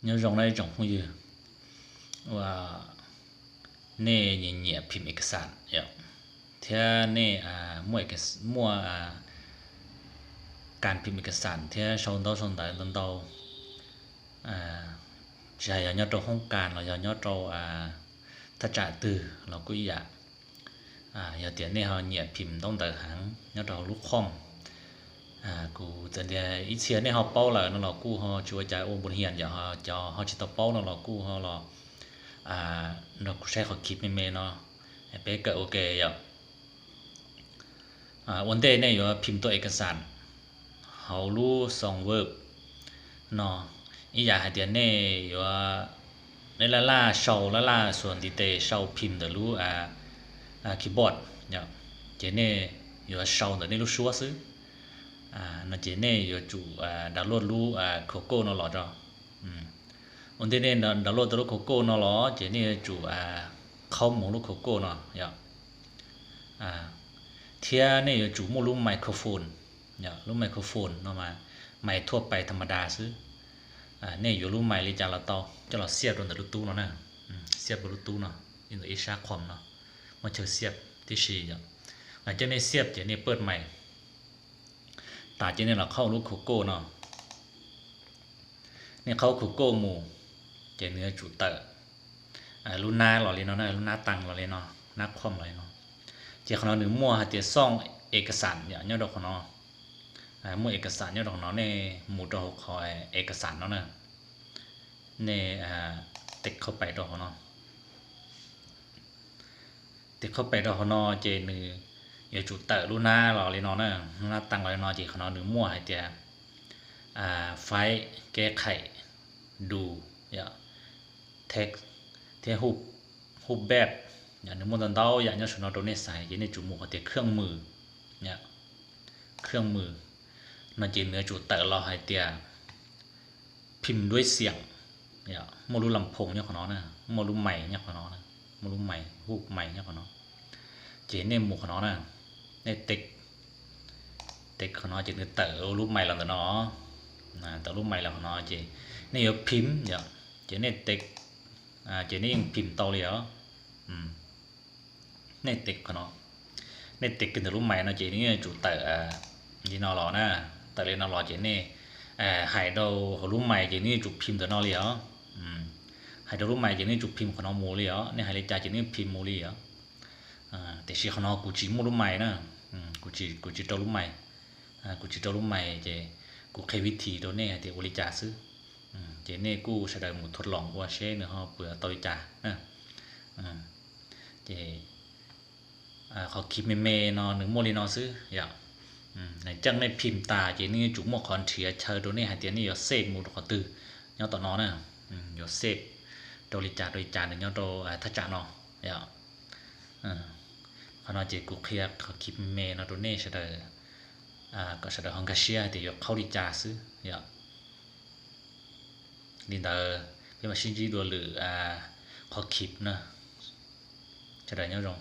Nyob zoo nawb ib tsoom phooj ywg, ua nej nyiam nyiam phim ekasan thiab nej muaj kas phim ekasan thiab sau ntaub sau ntawv ntau ntau, tsis hais yog nyob rau hoob kas los yog nyob rau thaj tsam twg los kuj ib yam. Yog tias nej ho nyiam phim ntaub ntawv heev nyob rau hauv lub khoom, kuv txawm tias ib txhia nej ho paub lawm no los kuj ho tsis ua cas, ua npu hias yom, cov ho tsis tau paub no los kuj ho los nrog kuv saib qhov khib me me no, peb kawm ua ke yom. Ua ntej nej yuav phim tau ekasan hauv lub xoo Word no, ib yam hais tias nej yuav, nej laj laj sau, laj laj xuas ntiv tes sau phim ntawm lub keyboard, ces nej yuav sau ntawm nej lub suab xwb no ces nej yuav tsum download lub Cocos no los tso. Ua ntej nej download tau lub Cocos no los ces nej yuav tsum qhaub mus lub Cocos no yom, thiab nej yuav tsum muaj lub microphone. Lub microphone no mas mais thuaj pais tham ma das xwb. Nej yuav lub mais li cas los tau, coj los xiab rau ntawm lub tub no na, xiab rau lub tub no, ib ntawm ib sab khoom no, muaj chaw xiab tib si yom. Coj nej xiab ces nej pawj mais tas ces nej los qhaub lub Cocos no. Nej qhaub Cocos mus ces nws yuav tsum tawm lub nab los li no na, lub nab taas los li no, nab khoom los li no. Ces qhov no nws muaj hais tias xoo ekasan yom, nyob rau qhov no, muaj ekasan nyob rau qhov no, nej mus rau hauv qhov ekasan no na, nej tes qhaub pais rau qhov no. Tes qhaub pais rau qhov no ces nws yuav tsum tawm lub nab los li no na, lub nab taas los li no ces qhov no nws muaj hais tias faib, keb qhaim, dus, thiab hub peb, nws muaj ntau ntau yam nyob saum no rau nej xaiv, ces nej tsum mus qhov tias khwj mws, khwj mws no ces nws yuav tsum tawm los hais tias phim duab xiam, muaj lub las phoos nyob qhov no na, muaj lub mais nyob qhov no, muaj lub mais, hub mais nyob qhov no. Ces nej mus qhov no na, nej tes, tes qhov no ces nws tawm lub mais los ntawm no, tawm lub mais los qhov no ces nej yuav phim yom, ces nej tes, ces nej yeej phim tau li os. Nej tes qhov no, nej tes kiag ntawm lub mais no ces nws yuav tsum tawm li no los na, tawm li no los ces nej hais rau hauv lub mais ces nws yuav tsum phim ntawm no li os. Hais rau lub mais ces nws yuav tsum phim qhov no mus li os, nej hais li cas ces nws phim mus li os. Tiam sis qhov no kuv tsis muaj lub mais na, kuv tsis rau lub mais, kuv tsis rau lub mais ces kuv qhia vib thim rau nej hais tias ua li cas xwb. Ces nej kuj sawv daws mus thuam loos ua seb nws ho puas tau li cas na. Ces qhov khib me me no nws muaj li no xwb yom. Nws ceeb nej phim tas ces nws yuav tsum muaj qhov nrhiav chaw rau nej hais tias nej yuav xej mus rau qhov twg nyob tom no na, yuav xej rau li cas rau li cas nws nyob rau thaj tsam no yom. Qhov no ces kuv qhia qhov khib me me no rau nej sawv daws, kom sawv daws ho nkag siab hais tias yuav qhaub li cas xwb yom. Li ntawd peb mam sib ntsib dua lwm qhov khib na. Sawv daws nyob zoo.